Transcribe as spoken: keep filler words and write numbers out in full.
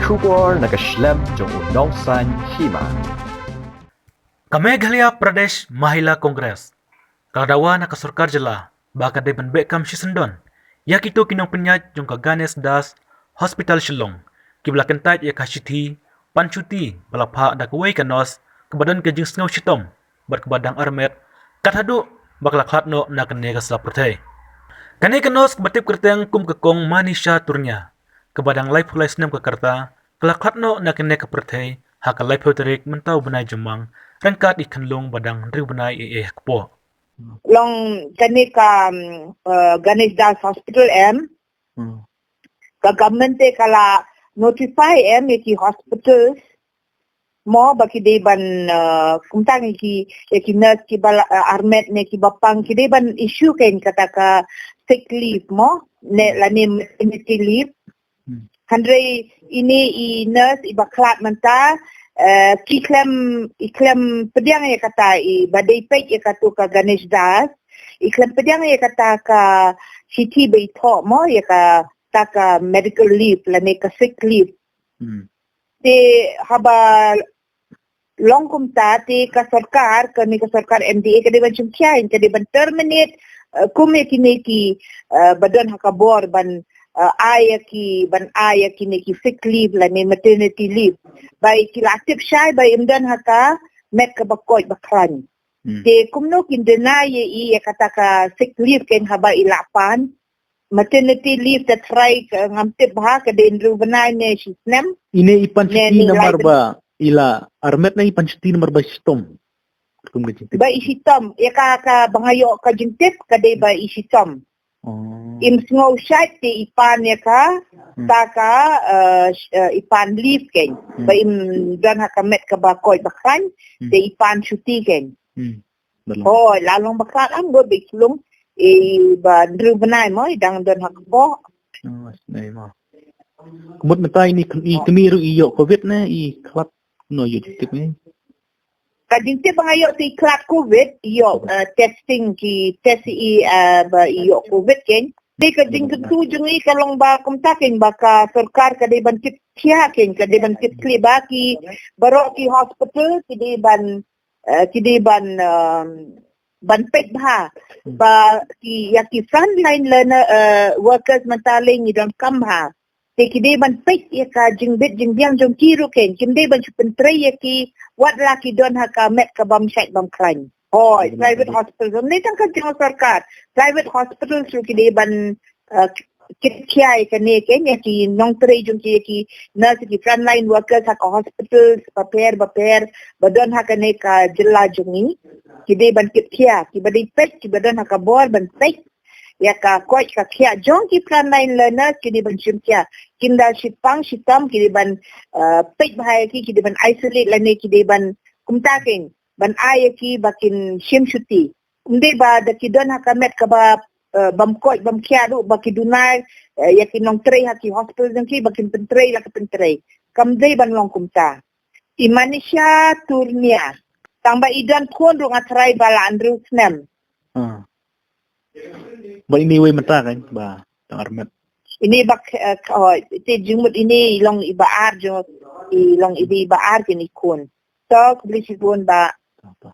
Khubor na ka shlem jong u nongsan hima. Ka Meghalaya Pradesh Mahila Congress ka la dawa na ka sorkar jylla ba ka dei ban beh kam shisyndon ïa kito ki nongpynïaid jong ka Ganesh Das Hospital Shillong, kiba la kyntait ïa ka shithi pan shuti ba la phah da kawei ka nurse kaba don ka jingsngew shitom bad kaba dang armet, kat haduh ba ka la khlad noh na kane ka sla pyrthei. Kane ka nurse kaba tip kyrteng kum ka Kong Manisha Turnia, kaba dang laiphew lai snem ka rta, ka la khlad noh na kane ka pyrthei ha ka laiphew tarik mynta u bnai Jymmang, ryngkat i khynlung ba dang hynriew bnai ei ei ha kpoh. Long kane ka, mm, uh, Ganesh Das Hospital em. Hmm. Ka government te ka la notify em ïa ki hospitals mo ba ki dei ban, uh, kumta ngi ki, ïa ki nurse kiba la, uh, armet ne kiba pang ki dei ban issue kein kata ka sick leave mo ne lane maternity leave. Hmm. Hynrei ine i nurse iba khlad mynta, eh, ki khlem, i khlem pdiang ïa kata iba dei peit ïa kato ka Ganesh Das, i khlem pdiang ïa kata ka shithi ba i thoh mo ïa kata ka medical leave lane ka sick leave. Hmm. Te haba long kumta te ka sorkar, kane ka sorkar M D A ka dei ban shim khia, ka dei ban terminate, eh, kum ïa kine ki, eh, ba don ha ka bor ban, eh, ai ïa ki, ban ai ïa kine ki sick leave lane maternity leave. Ba i ki la tip shai ba im don ha ka met kaba koit ba khlaiñ. Hmm. Te kumno kin deny ïa i ïa kata ka sick leave kein haba i la pan. Maternity leave te trai ka ngam tip bha ka dei hynriew bnai ne shi snem. Ine i pan shuti namar ba i la armet ne i pan shuti namar ba shitom. Kum ka jingtip. Ba i shitom, ïa ka, ka ba nga ïoh ka jingtip ka dei ba i shitom. Oh. Im sngew shait te i pan ïa ka, hmm, ta ka, eh, sh-, eh, i pan leave kein. Hmm. Ba im don ha ka met kaba koit ba khlaiñ, hmm, te i pan shuti kein. Hmm. Hooid, la long ba khlad am go beit shlung, i ba hynriew bnai mo, i dang don ha kpoh. Oh, snei mo. Ka mut mynta ine i kmie ruh i ïoh covid ne, i khlad, no ïoh jingtip ne. Ka jingtip ba nga ïoh te i khlad covid, i ïoh, eh, testing ki test i, eh, ba i ïoh covid kein. Te ka jingkyntu jong i ka long ba kumta kein ba ka sorkar ka dei ban tip khia kein, ka dei ban tip khia ba ki baroh ki hospital ki dei ban eh, ki dei ban, um, ban peit bha. Hmm. Ba ki, ïa ki frontline learner, eh, workers mynta lei ngi donkam bha. Te ki dei ban peit ïa ka jingbit jingbiang jong ki ruh kein, kim dei ban shu pyntrei ïa ki wat la ki don ha ka met kabym shait bym khlaiñ. Hooid, hmm, private hospital, ym dei tang ka jong sorkar. Private hospital ruh ki dei ban, eh, kit khia ïa kane kein, ïa ki nongtrei jong ki, ïa ki nurse, ïa ki frontline workers ha ka hospital bapher bapher ba don ha kane ka jylla jong ngi. Ki dei ban kit khia, kiba dei peit, kiba don ha ka bor ban peit ïa ka koit ka khiah jong ki frontline learners, ki dei ban shim khia. Kim da shipang shitom, ki dei ban, eh, peit bha ïa ki, ki dei ban isolate lane ki dei ban kumta kein, ban ai ïa ki ba kin shim shuti. Ym dei ba da ki don ha ka met kaba, eh, bym koit bym khiah ruh ba ki duna, eh, ïa ki nongtrei ha ki hospital jong ki ba kin pyntrei la ki pyntrei. Kam dei ban long kumta. I Manisha Turnia. Tang ba i don khun ruh nga tharai ba la hynriew snem. Ah. Ba ine iwei mynta kein ba tang armet. Ine ba, eh, oh, te jingmut ine i long iba ar jong, i long ine iba ar kein i khun. To khublei shibun ba. To, to.